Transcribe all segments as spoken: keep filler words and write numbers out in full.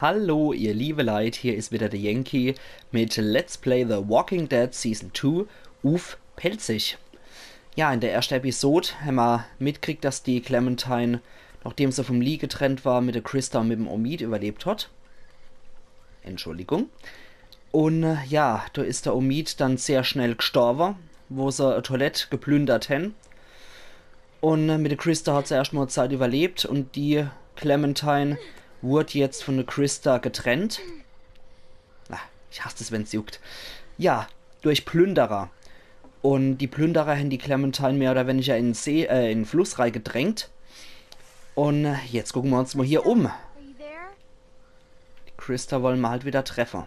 Hallo, ihr liebe Leit, hier is wieder de Yankee mit Let's Play The Walking Dead Season two uff Pälzisch. Ja, in der erschte Episod hämmer mitkriegt, dass die Clementine, nachdem se vom Lee getrennt war, mit de Christa un mit dem Omid überlebt hat. Entschuldigung. Un, äh, ja, do is de Omid dann sehr schnell gstorwe, wo se e Toilett geplündert hän. Un, äh, mit de Christa hat se erscht mol Zeit überlebt un die Clementine wurd jetzt von de Christa getrennt. Ah, ich hass es, wenn's juckt. Ja, durch Plünderer. Un die Plünderer hän die Clementine mehr oder weniger in den See, äh, in den Fluss reigedrängt. Un, äh, jetzt gucke mer uns mol hier um. Are you there? Die Christa wolle mer halt wieder treffe.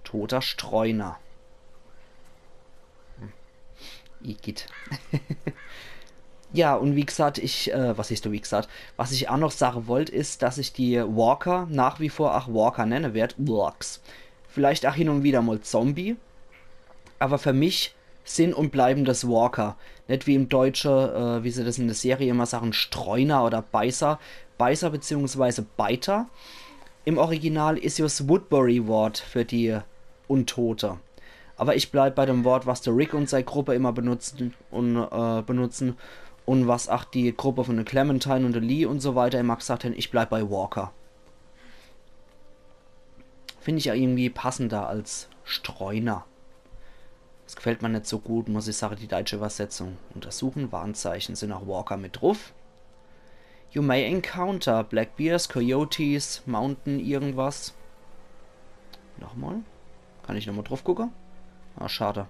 Toter Streuner. Hm. Igitt. Ja, un wie gesagt, ich, äh, was heißt du, wie gesagt? Was ich ach noch sage wollt, is, dass ich die Walker nach wie vor ach Walker nenne werd. Walks. Vielleicht ach hin un wieder mol Zombie. Aber für mich sin un bleiben das Walker. Net wie im Deutsche, äh, wie se das in der Serie immer sagen, Streuner oder Beißer. Beißer beziehungsweise Biter. Im Original is jo 's Woodbury-Wort für die Untote. Aber ich bleib bei dem Wort, was de Rick un sei Gruppe immer benutzen un, äh, benutzen un was ach die Gruppe von de Clementine un de Lee un so weiter immer gesagt hän, ich bleib bei Walker. Find ich ja irgendwie passender als Streuner. Das gefällt mer net so gut, muss ich sage, die deutsche Übersetzung. Untersuchen, Warnzeichen, sin ach Walker mit druf. You may encounter black bears, coyotes, mountain irgendwas. Nochmal? Kann ich nochmal druf gucke? Ah, schade.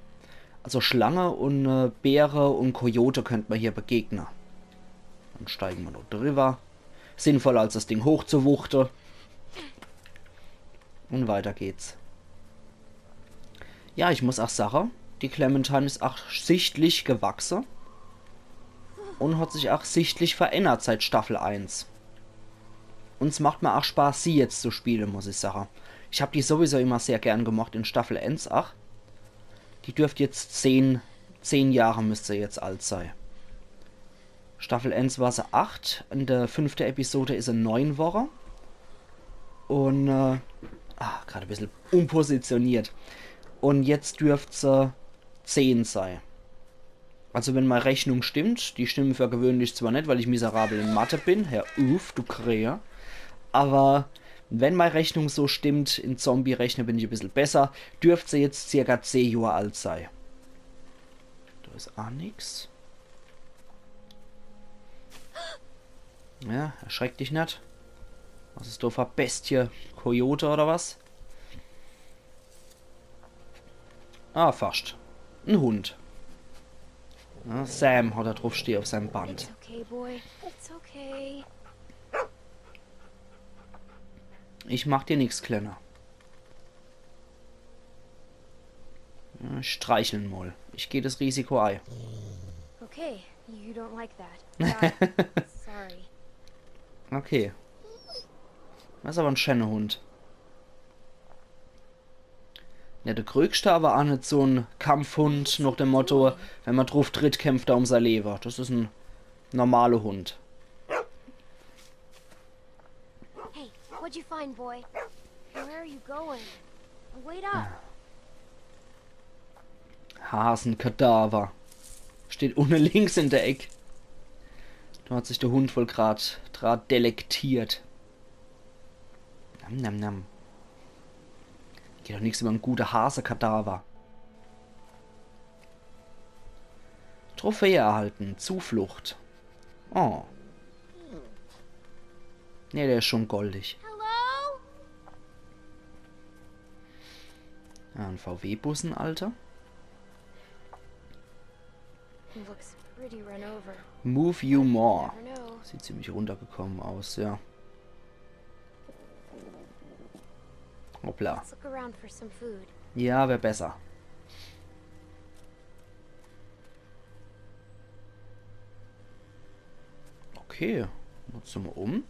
Also Schlange un, äh, Bäre un Coyote könnt mer hier begegne. Dann steige mer noch drüber. Sinnvoller als das Ding hochzuwuchte. Un weiter geht's. Ja, ich muss ach sage, die Clementine is ach sichtlich gewachse un hat sich ach sichtlich verändert seit Staffel eins. Un 's macht mer ach Spaß, sie jetzt zu spiele, muss ich sage. Ich hab die sowieso immer sehr gern gemocht in Staffel eins ach. Die dürft jetzt zehn, zehn Jahre müsst se jetzt alt sei. Staffel eins war se acht, in der fünfte Episode is se neun worre. Un, äh, ah, grad e bissel unpositioniert. Un jetzt dürft se zehn sei. Also wenn mei Rechnung stimmt, die stimmen für gewöhnlich zwar net, weil ich miserabel in Mathe bin, Herr Uff, du Krähe, aber wenn mei Rechnung so stimmt, in Zombie-Rechne bin ich e bissel besser, dürft se jetzt circa zehn Johr alt sei. Do is ach nix. Ja, erschreck dich net. Was is do für Bestie? Coyote oder was? Ah, fascht. En Hund. Ja, Sam hat er drufstehe auf seinem Band. It's okay, boy. It's okay. Ich mach dir nix, Kleiner. Ja, streichle en mol. Ich geh das Risiko ei. Okay, you don't like that. Got it. Sorry. Okay. Das is aber en schöner Hund. Ja, de Krögster war ach net so en Kampfhund, nach dem Motto, wenn mer druf tritt, kämpft er um sei Lewe. Das is en normaler Hund. Hey, what'd you find, boy? Where are you going? Wait up. Hasenkadaver. Steht unne links in der Eck. Do hat sich de Hund wohl grad, grad delektiert. Nam, nam, nam. Geht doch nix über en gute Hasekadaver. Trophäe erhalten. Zuflucht. Oh. Nee, der is schon goldig. Hello? Ja, en V W-Bus, en alter. Looks pretty run over. Move you more. Never know. Sieht ziemlich runtergekommen aus, ja. Hoppla. Let's look around for some food. Ja, wär besser. Okay, nutze mer um.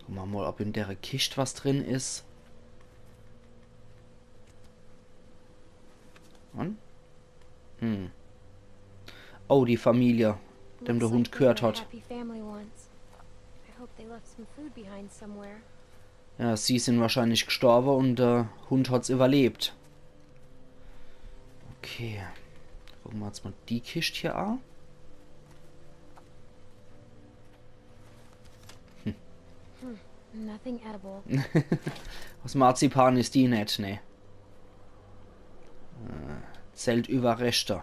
Gucke mer mol, ob in dere Kischt was drin is. Un? Hm. Oh, die Familie, dem de Hund gehört hat. Looks like they were a happy family once. I hope they Some food behind somewhere. Ja, sie sin wahrscheinlich gestorbe un de Hund hat's überlebt. Okay. Gucke mer uns mol die Kischt hier a. Nothing edible. Was Marzipan is die net, ne? Äh, Zeltüberreschte.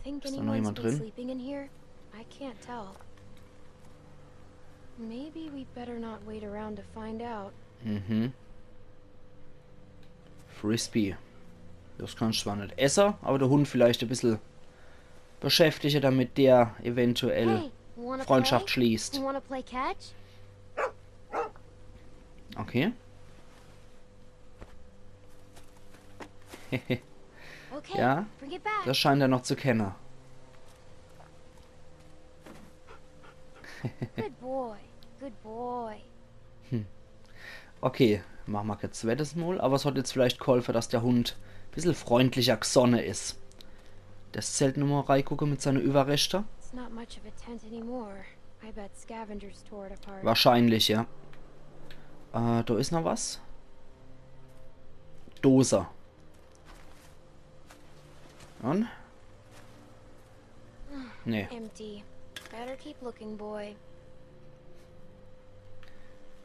Think Is da noch anyone's jemand been drin? Sleeping in here? I can't tell. Maybe we'd better not wait around to find out. Mhm. Frisbee. Das kannst zwar net esse, aber de Hund vielleicht e bissel beschäftige, damit der eventuell Hey, wanna Freundschaft play? schließt. You wanna play catch? Okay. Okay, Ja, bring it back. Das scheint er noch zu kenne. Good boy. Good boy. Okay, mache mer kä zwettes Mol, aber es hat jetzt vielleicht geholfe, dass de Hund e bissel freundlicher gsonne is. Das Zelt nochmol reigucke mit seine Überreschte. It's not much of a tent anymore. I bet scavengers tore it apart. Wahrscheinlich, ja. Äh, do is noch was. Dose. Un? Nee. Empty. Better keep looking, boy.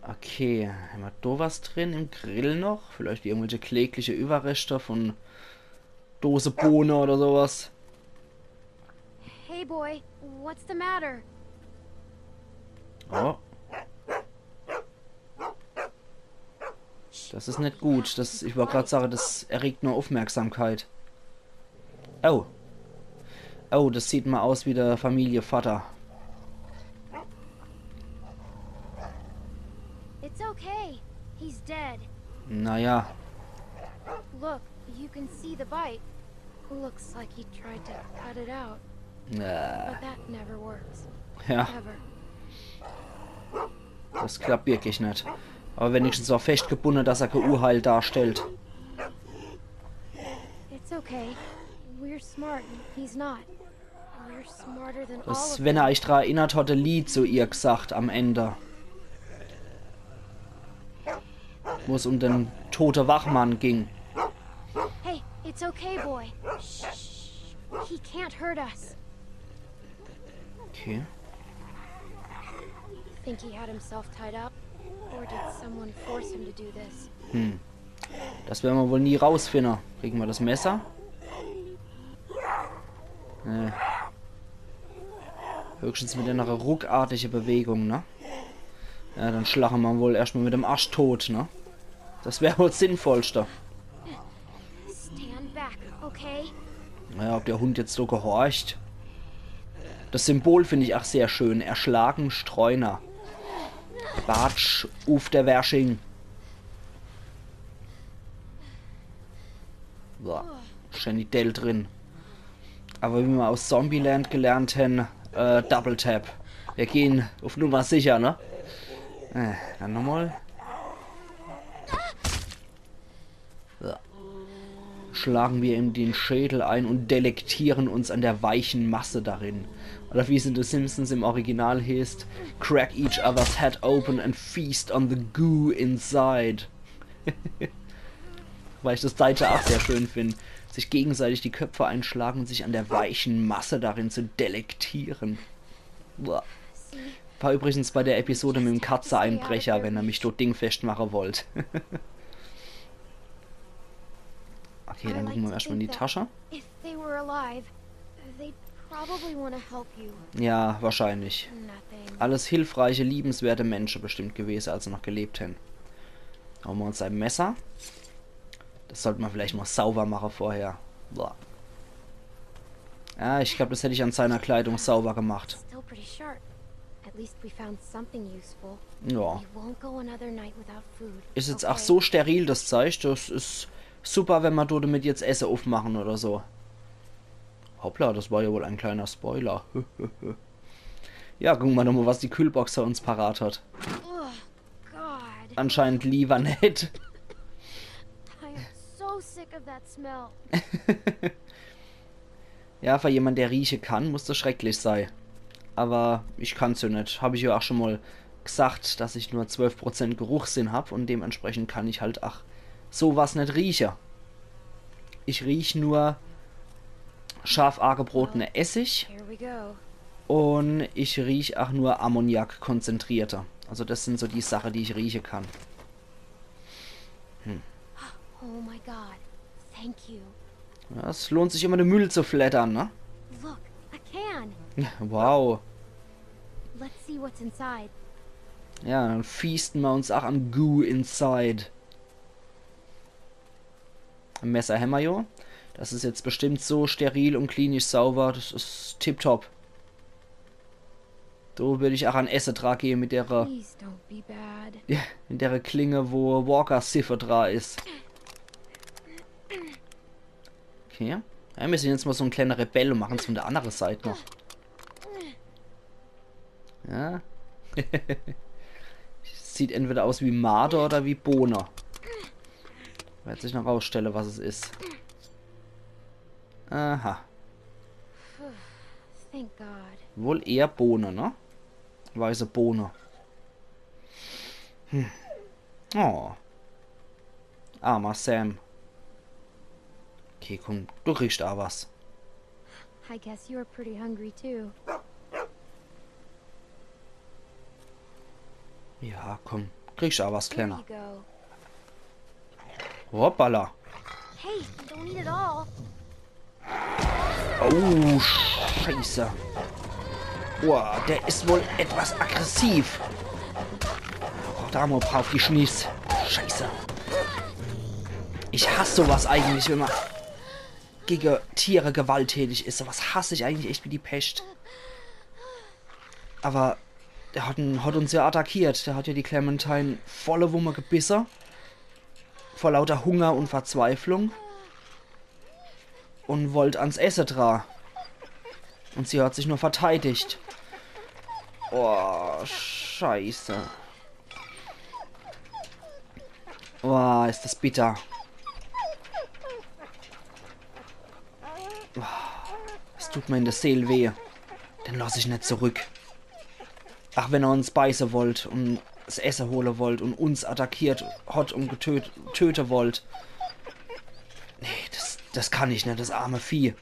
Okay, hämmer do was drin im Grill noch? Vielleicht irgendwelche klägliche Überreschte von Dose Bohne oder sowas. Hey, boy, what's the matter? Oh. Das is net gut. Das, ich wollt grad sage, das erregt nur Aufmerksamkeit. Oh. Oh, das sieht mol aus wie de Familievater. It's okay. He's dead. Naja. Look, you can see the bite. Looks like he tried to cut it out, Äh, but that never works. ja, Ever. Das klappt wirklich net. Aber wenigstens war festgebunne, dass er kä Urheil darstellt. It's okay. We're smart. He's not. We're smarter than all Das, of wenn er them. euch dra erinnert, hat de Lee zu ihr gesagt am Ende. Wo es um den tote Wachmann ging. Hey, it's okay, boy. Shh. He can't hurt us. Okay. Think he had himself tied up? Or did someone force him to do this? Hm. Das werre mer wohl nie rausfinne. Kriege mer das Messer? Nee. Höchstens mit einer ruckartige Bewegung, ne? Ja, dann schlache mer wohl erscht mol mit dem Arsch tot, ne? Das wär wohl das Sinnvollste. Stand back, okay? Naja, ob der Hund jetzt so gehorcht. Das Symbol find ich auch sehr schön. Erschlagen Streuner. Batsch, uff der Wersching. Boah, Genital drin. Aber wie mer aus Zombieland gelernt hän, äh, Double Tap. Wir gehen auf Nummer sicher, ne? Äh, dann nochmal. So. Schlagen wir ihm den Schädel ein und delektieren uns an der weichen Masse darin. Oder wie es in The Simpsons im Original heißt, crack each other's head open and feast on the goo inside. Weil ich das Deutsche auch sehr schön finde. Sich gegenseitig die Köpfe einschlagen und sich an der weichen Masse darin zu delektieren. Boah. War übrigens bei der Episode mit dem Katze-Einbrecher, wenn er mich dort dingfest mache wollt. Okay, dann gucke mer erscht mol in die Tasche. If they were alive, they'd probably want to help you. Ja, wahrscheinlich. Nothing. Alles hilfreiche, liebenswerte Menschen bestimmt gewesen, als sie noch gelebt hän. Haue mer uns ein Messer. Das sollt mer vielleicht mol sauber mache vorher. Boah. Ja, ich glaub, das hätt ich an seiner Kleidung sauber gemacht. Still pretty sharp. At least we found something useful. Ja. We won't go another night without food. Is jetzt auch Okay? so steril, das Zeug. Das is super, wenn mer dort damit jetzt Esse aufmachen oder so. Hoppla, das war ja wohl ein kleiner Spoiler. Ja, gucke mer doch mol, was die Kühlbox für uns parat hat. Ugh, God. Anscheinend lieber net. I am so sick of that smell. Ja, für jemand, der rieche kann, muss das schrecklich sei. Aber ich kann's ja net. Hab ich ja auch schon mol gesagt, dass ich nur zwölf Prozent Geruchssinn hab und dementsprechend kann ich halt ach sowas net rieche. Ich riech nur scharf agebratene Essig und ich riech ach nur Ammoniak konzentrierte. Also das sind so die Sache, die ich rieche kann. Oh my god. Thank you. Ja, es lohnt sich immer, de Müll zu fleddern, ne? Look, a can. Wow. Let's see what's inside. Ja, dann feasten mer uns ach am Goo inside. E Messer hämmer jo. Das is jetzt bestimmt so steril und klinisch sauber. Das is tipptopp. Do würd ich ach an Esse dra gehe mit dere, Please don't be bad. mit dere Klinge, wo Walker Siffe dra is. Okay. Ja, mir sinn jetzt mal so en kleiner Rebell und machen's von der andere Seit noch. Ja. Sieht entweder aus wie Marder oder wie Bohne. Werd sich noch rausstelle, was es is. Aha. Thank God. Wohl eher Bohne, ne? Weiße Bohne. Hm. Oh. Armer Sam. Okay, komm, du kriegst a was. I guess you're pretty hungry too. Ja, komm, kriegst a was, Here Kleiner. You go. Hoppala. Hey, don't eat it all. Oh, Scheiße. Boah, der is wohl etwas aggressiv. Oh, do hammer e paar auf die Schniss. Scheiße. Ich hass sowas eigentlich, wenn man gegen Tiere gewalttätig is. Sowas hass ich eigentlich echt wie die Pescht. Aber der hat, en, hat uns ja attackiert. Der hat ja die Clementine volle Wumme gebisse. Vor lauter Hunger und Verzweiflung. Und wollt ans Esse dra. Und sie hat sich nur verteidigt. Oh, Scheiße. Oh, is das bitter. Oh, es tut mir in der Seel weh. Den lass ich net zurück. Ach, wenn er uns beiße wollt und s Esse hole wollt und uns attackiert hat und getöt, töte wollt. Nee, das, das kann ich net, das arme Vieh.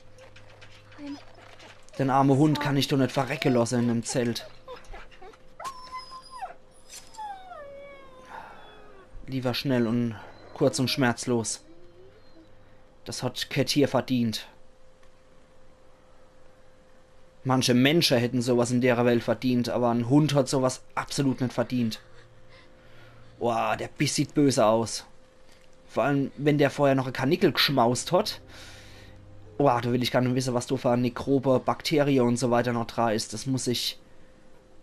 Den arme Hund kann ich doch net verrecke lasse in dem Zelt. Lieber schnell und kurz und schmerzlos. Das hat kä Tier verdient. Manche Mensche hätten sowas in dere Welt verdient, aber en Hund hat sowas absolut net verdient. Boah, der Biss sieht böse aus. Vor allem, wenn der vorher noch e Karnickel gschmaust hat. Boah, do will ich gar net wisse, was do für Mikrobe, Bakterie und so weiter noch dra is. Das muss sich,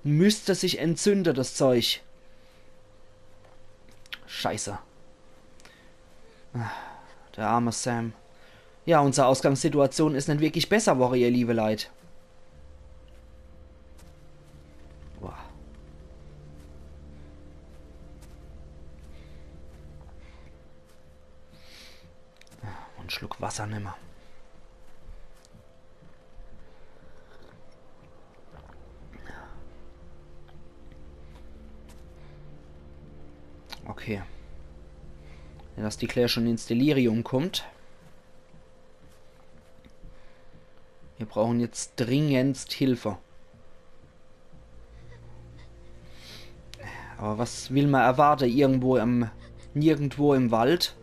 müsst sich entzünde, das Zeug. Scheiße. Der arme Sam. Ja, unser Ausgangssituation is net wirklich besser worre, ihr liebe Leit. Boah. Und Schluck Wasser nimmer. Okay. Wenn das die Claire schon ins Delirium kommt. Wir brauchen jetzt dringendst Hilfe. Aber was will man erwarte? Irgendwo im, nirgendwo im Wald?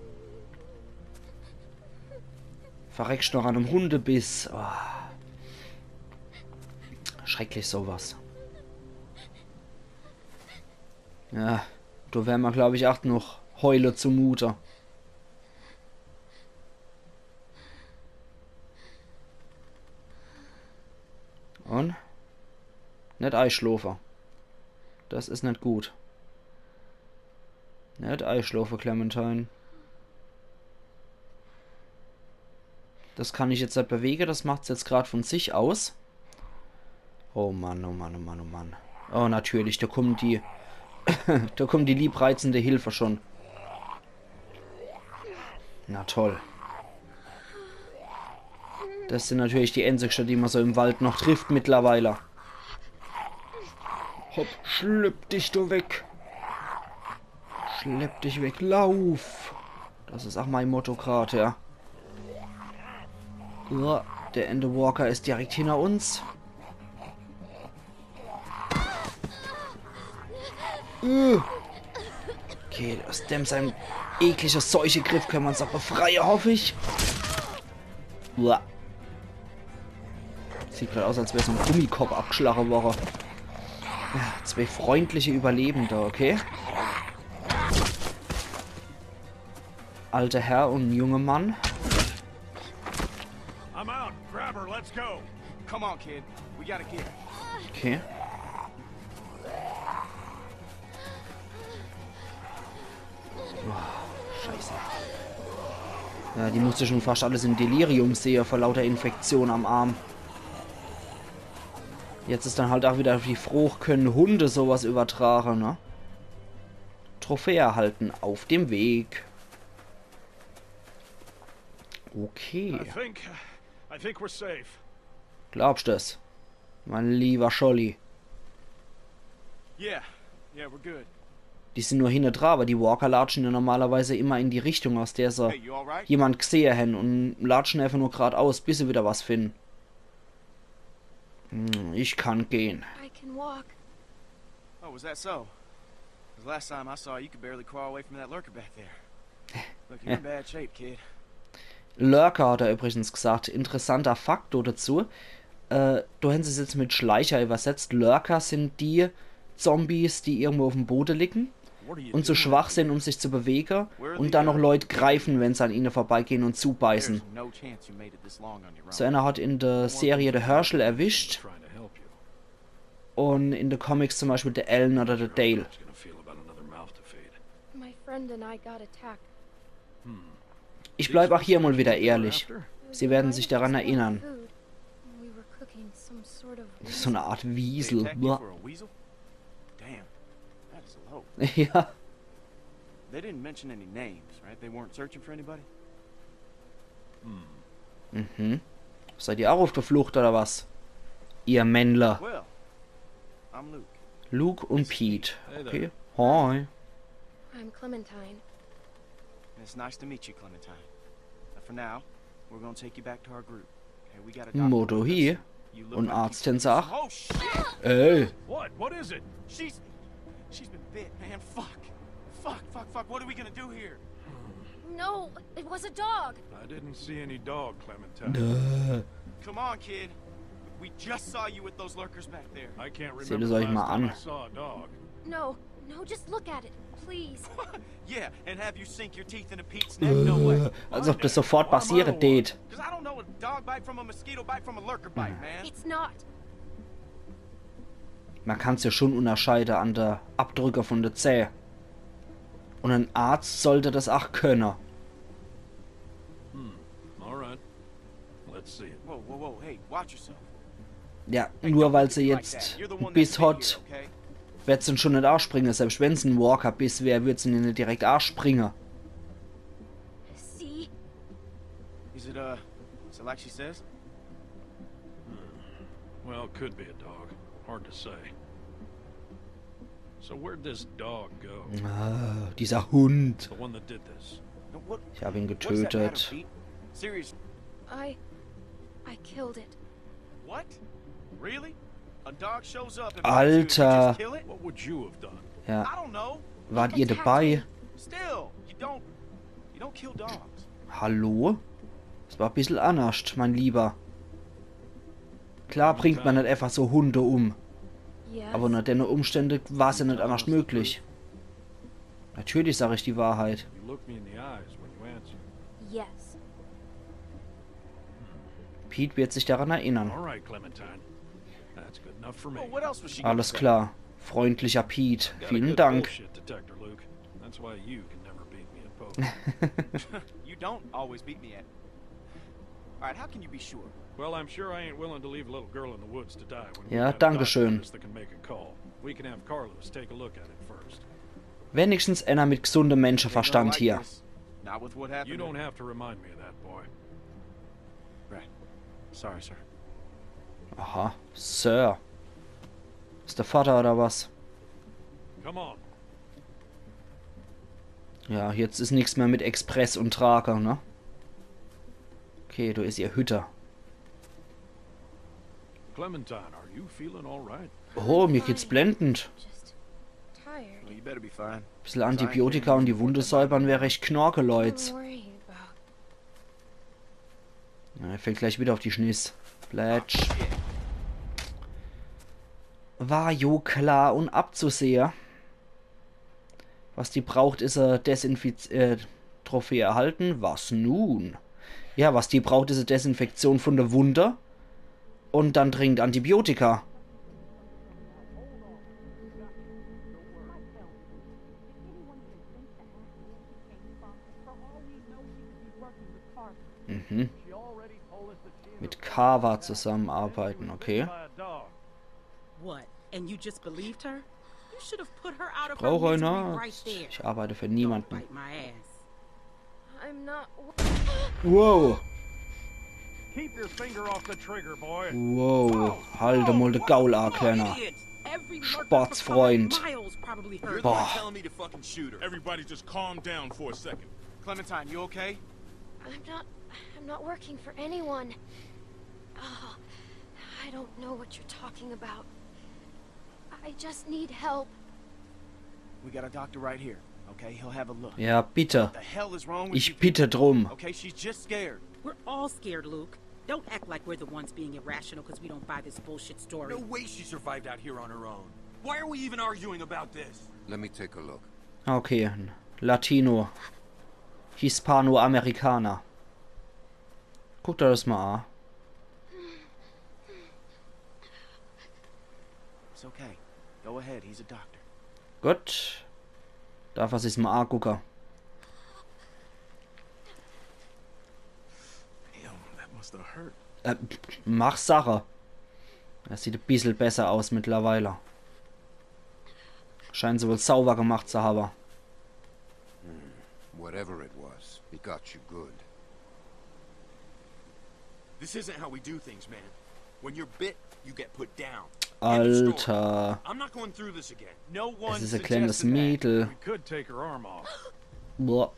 Verreckst noch an em Hundebiss. Oh. Schrecklich sowas. Ja, do wär mer, glaub ich, ach noch heule zumute. Und? Net eischlofe. Das is net gut. Net eischlofe, Clementine. Das kann ich jetzt net bewege, das macht's jetzt grad von sich aus. Oh Mann, oh Mann, oh Mann, oh Mann. Oh, natürlich, do kommt die, do kommt die liebreizende Hilfe schon. Na toll. Das sind natürlich die einzigste, die man so im Wald noch trifft mittlerweile. Hopp, schlepp dich do weg. Schlepp dich weg, lauf. Das is ach mei Motto grad, ja. Ja, der ääne Walker is direkt hinner uns. Äh. Okay, aus dem seinem eklige Seuchegriff könne mer uns ach befreie, hoff ich. Uah. Sieht grad aus, als wär so en Gummikopp abgschlage worre. Ja, zwee freundliche Überlebende, okay. Alter Herr und en junge Mann. I'm out. Grab her. Let's go. Come on, kid. We gotta get her. Okay. Oh, scheiße. Ja, die musste schon fast alles im Delirium sehe vor lauter Infektion am Arm. Jetzt is dann halt ach wieder die Froch, können Hunde sowas übertrage, ne? Trophäe erhalten, auf dem Weg. Okay. I think, I think we're safe. Glaubst du's? Mein lieber Scholli. Yeah, yeah, we're good. Die sin nur hinne dra, aber die Walker latschen ja normalerweise immer in die Richtung, aus der se Hey, you all right? jemand gsehe hen, und latschen einfach nur gradaus, bis se wieder was finden. Hm, ich kann gehen. I can walk. Oh, was that so? 'Cause last time I saw you, you could barely crawl away from that lurker back there. Look, you're in bad shape, kid. Lurker hat er übrigens gesagt. Interessanter Fakt do dazu. Äh, do hen se's jetzt mit Schleicher übersetzt. Lurker sin die Zombies, die irgendwo auf dem Boden liegen und zu schwach sin, um sich zu bewegen und dann noch Leute greifen, wenn se an ihnen vorbeigehen und zubeißen. There's no chance you made it this long on your own. So einer hat in der Serie de Herschel erwischt Trying to help you. und in de Comics zum Beispiel de Alan oder de Dale. What's gonna feel about another mouth to feed? My friend and I got attacked. Ich bleib auch hier mal wieder ehrlich. Sie werden sich daran erinnern. Food. We were cooking some sort of Das is so eine Art They Wiesel. attacked you Blah. For a weasel? Damn, that is low. Ja. They didn't mention any names, right? They weren't searching for anybody? Mhm. Seid ihr auch auf der Flucht oder was? Ihr Männler. Well, I'm Luke. Luke und Pete. Hey there. Okay. Hi. I'm Clementine. It's nice to meet you, Clementine. But for now, we're gonna take you back to our group. Okay, we got a doctor Motto with us. Hier. You look Und like you Arzt can- Tensach. Oh shit! Ey. What? What is it? She's, she's been bit, man. Fuck, fuck, fuck, fuck. What are we gonna do here? No, it was a dog. I didn't see any dog, Clementine. Äh. Come on, kid. We just saw you with those lurkers back there. I can't Seht remember es the euch mal last time an. I saw a dog. No, no, just look at it, please. Yeah, and have you sink your teeth into Pete's neck? No way. Äh, als ob das sofort passiere tät. Because I don't know a dog bite from a mosquito bite from a lurker bite, man. It's not. Man kann's ja schon unterscheide an de Abdrücke von de Zäh. Und en Arzt sollte das auch könne. All right. Let's see it. Whoa, whoa, whoa, hey, watch yourself. Ja, nur weil se jetzt en Biss hat, werd se schon net aaspringe. Selbst wenn's en Walker-Biss wär, würd se net direkt aaspringe. See? Is it, uh, is it like she says? Well, could be a dog. Hard to say. So where'd this dog go? Ah, dieser Hund. The one that did this. No, what, Ich hab ihn what does that matter, getötet. Pete? Serious. I. I killed it. What? Really? A dog shows up and bites you and you Alter. Just kill it? What would you have done? Ja, I don't know. wart ihr dabei? Still, you don't, you don't kill dogs. Hallo? Das war e bissel annerscht, mein Lieber. Klar bringt man net einfach so Hunde um. Yes. Aber unter denne Umstände war's ja net annerscht möglich. Natürlich sag ich die Wahrheit. You looked me in the eyes when you answered. Yes. Pete wird sich daran erinnern. All right, Clementine. That's good enough for me. Well, what else was she gonna Alles say? Klar. Freundlicher Pete. Got a Vielen good Dank. Bullshit detector, Luke. That's why you can never beat me at poker. You don't always beat me at. All right, how can you be sure? Well, I'm sure I ain't willing to leave a little girl in the woods to die when Ja, we got danke schön. doctors that can make a call. We can have Carlos take a look at it first. Wenigstens einer mit gesundem Menschenverstand hier. Not with what You happened. don't have to remind me of that, boy. Right. Sorry, sir. Aha, Sir. Is der Vater oder was? Come on. Ja, jetzt is nix mehr mit Express und Trage, ne? Okay, do is ihr Hütte. Clementine, are you feeling all right? Oh, mir geht's blendend. Just tired. Well, you better be fine. Bissel Antibiotika und die Wunde säubern wär recht knorke, Leute. What I'm worried about. Ja, er fällt gleich wieder auf die Schniss. Plätsch. War jo klar und abzusehe. Was die braucht, is e Desinfiz-, äh, Trophäe erhalten. Was nun? Ja, was die braucht, is e Desinfektion von der Wunde. Und dann dringend Antibiotika. Mhm. Mit Kava zusammenarbeiten, okay. What? And you just believed her? You should have put her out of her Brauche misery einen right Arzt. There. Ich arbeite für Don't niemanden. Bite my ass. I'm not. Wow. Keep your finger off the trigger, boy. Wow. Halt mol de Gaul a, Kleiner. Idiot. Every murder Sportsfreund. Miles probably You're heard. the one Boah. telling me to fucking shoot her. Everybody just calm down for a second. Clementine, you okay? I'm not. I'm not working for anyone. Oh, I don't know what you're talking about. I just need help. We got a doctor right here. Okay, he'll have a look. Ja, bitte. The hell is wrong with you Ich bitte people? drum. Okay, she's just scared. We're all scared, Luke. Don't act like we're the ones being irrational because we don't buy this bullshit story. No way she survived out here on her own. Why are we even arguing about this? Let me take a look. Okay, Latino. Hispanoamerikaner. Guck dir das mal an. It's okay. Go ahead, he's a doctor. Gut. Darf er sich's mal angucken. Damn, that must have hurt. Äh, mach Sache. Das sieht e bissel besser aus mittlerweile. Scheinen se wohl sauber gemacht zu haben. Whatever it was, it got you good. This isn't how we do things, man. When you're bit, you get put down. End of story. Alter. I'm not going through this again. No one Es is e kleines suggested that. Mädel. We could take her arm off. Boah.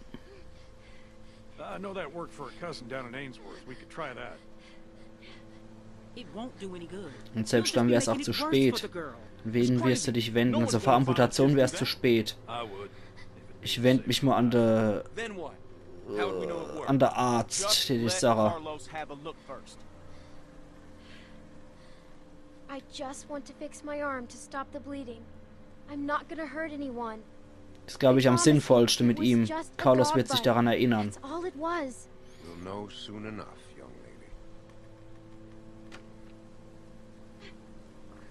I know that worked for her cousin down in Ainsworth. We could try that. It won't do any good. Und selbst dann wär's auch zu spät. An wen wirst du dich wenden? Also für Amputation wär's zu spät. I would. Ich wend mich mal an der, Then what? How would we know it worked? an der Arzt, Just hätt ich let sage. Carlos have a look first. I just want to fix my arm to stop the bleeding. I'm not gonna hurt anyone. Das glaube ich am Promise me sinnvollsten it mit was ihm. just a Carlos dog wird sich bite. Daran erinnern. That's all it was. We'll know soon enough, young lady.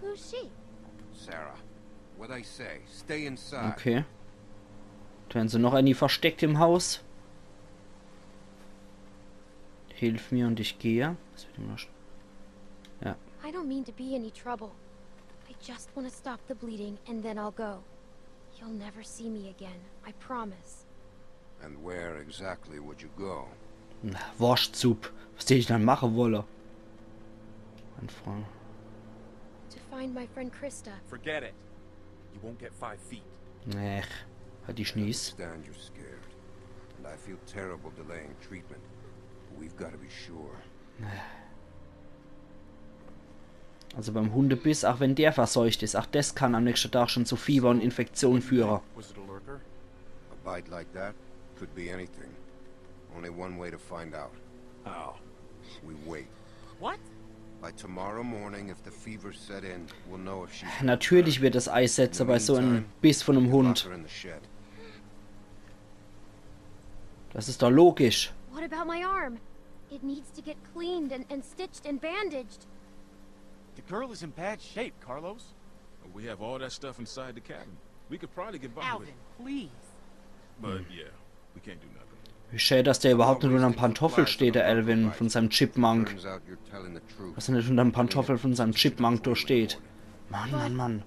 Who's she? Sarah, what I say, stay inside. Okay. Wären se noch irgendwie versteckt im Haus? Hilf mir und ich gehe. Was wird immer sch- I don't mean to be any trouble. I just want to stop the bleeding and then I'll go. You'll never see me again. I promise. And where exactly would you go? Na, Worschtsupp. Was soll ich dann machen wolle? Mein Freund. To find my friend Krista. Forget it. You won't get five feet. Ech, halt die Schnies. Understand you're scared. And I feel terrible delaying treatment. But we've got to be sure. Also beim Hundebiss, auch wenn der verseucht is, auch das kann am nächsten Tag schon zu Fieber und Infektion führen. Was it a lurker? A bite like that could be anything. Only one way to find out. How? We wait. What? By tomorrow morning, if the fever set in, we'll know if she's Natürlich wird es Eisetzer bei so einem Biss von einem lock Hund. Her in the shed. Das is doch logisch. What about my arm? It needs to get cleaned and, and stitched and bandaged. The girl is in bad shape, Carlos. We have all that stuff inside the cabin. We could probably get by with Alvin, it. Please. But yeah, we can't do nothing. Wie schön, dass der überhaupt nicht unterm Pantoffel steht, der Alvin, von seinem Chipmunk. Turns out you're telling the truth. Dass er nicht unterm Pantoffel von seinem Chipmunk da steht. Mann, Mann, Mann.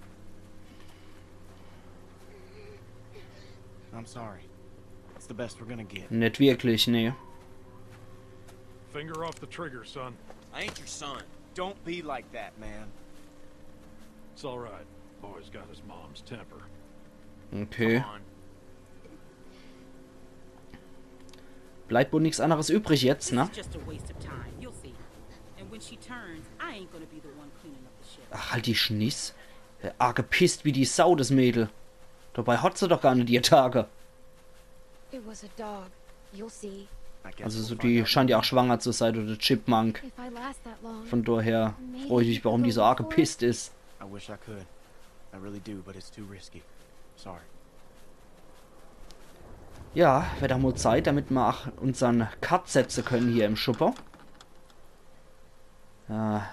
I'm sorry. It's the best we're gonna get. Nicht wirklich, nee. Finger off the trigger, son. I ain't your son. Don't be like that, man. It's all right. Boy's got his mom's temper. Okay. Come on. Bleibt wohl nichts anderes übrig jetzt, ne? It's just a waste of time. You'll see. And when she turns, I ain't gonna be the one cleaning up the shit. Ach, halt die Schniss. Äh, arg gepisst wie die Sau, das Mädel. Dabei hat se doch gar net ihr Tage. It was a dog. You'll see. I guess Also we'll so, find die out. scheint ja auch schwanger zu sein, oder Chipmunk. If I last that long, Von daher freue ich mich, warum die so arg gepisst is. I wish I could. I really do, but it's too risky. Sorry. Ja, werd auch mal Zeit, damit mer auch unsern Cut setze können hier im Schuppe. Ja,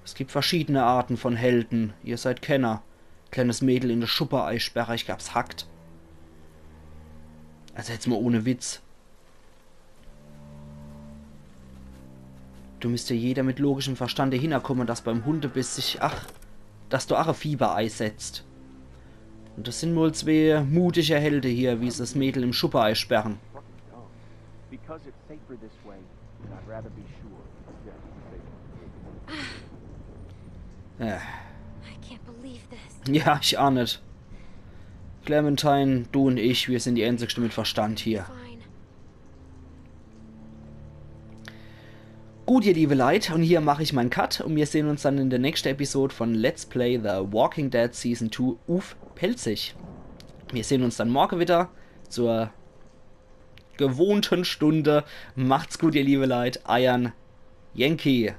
es gibt verschiedene Arten von Helden. Ihr seid Kenner. Kleines Mädel in de Schuppe eisperre, ich glaab's hackt. Also jetzt mal ohne Witz. Do misst ja jeder mit logischem Verstand hinnerkomme, dass beim Hundebiss sich, ach, dass do ach e Fieber eisetzt. Und das sin wohl zwee mutige Helde hier, wie se das Mädel im Schuppe eisperren. Because it's safer this way, I'd rather be sure. Äh. I can't believe this. Ja, ich ach net. Clementine, du und ich, wir sin die einzigste mit Verstand hier. Fine. Gut, ihr liebe Leit, und hier mach ich mein Cut und wir sehn uns dann in der nächsten Episode von Let's Play The Walking Dead Season two uff Pälzisch. Wir sehn uns dann morge wieder zur gewohnten Stunde. Macht's gut, ihr liebe Leit, eiern Yankee.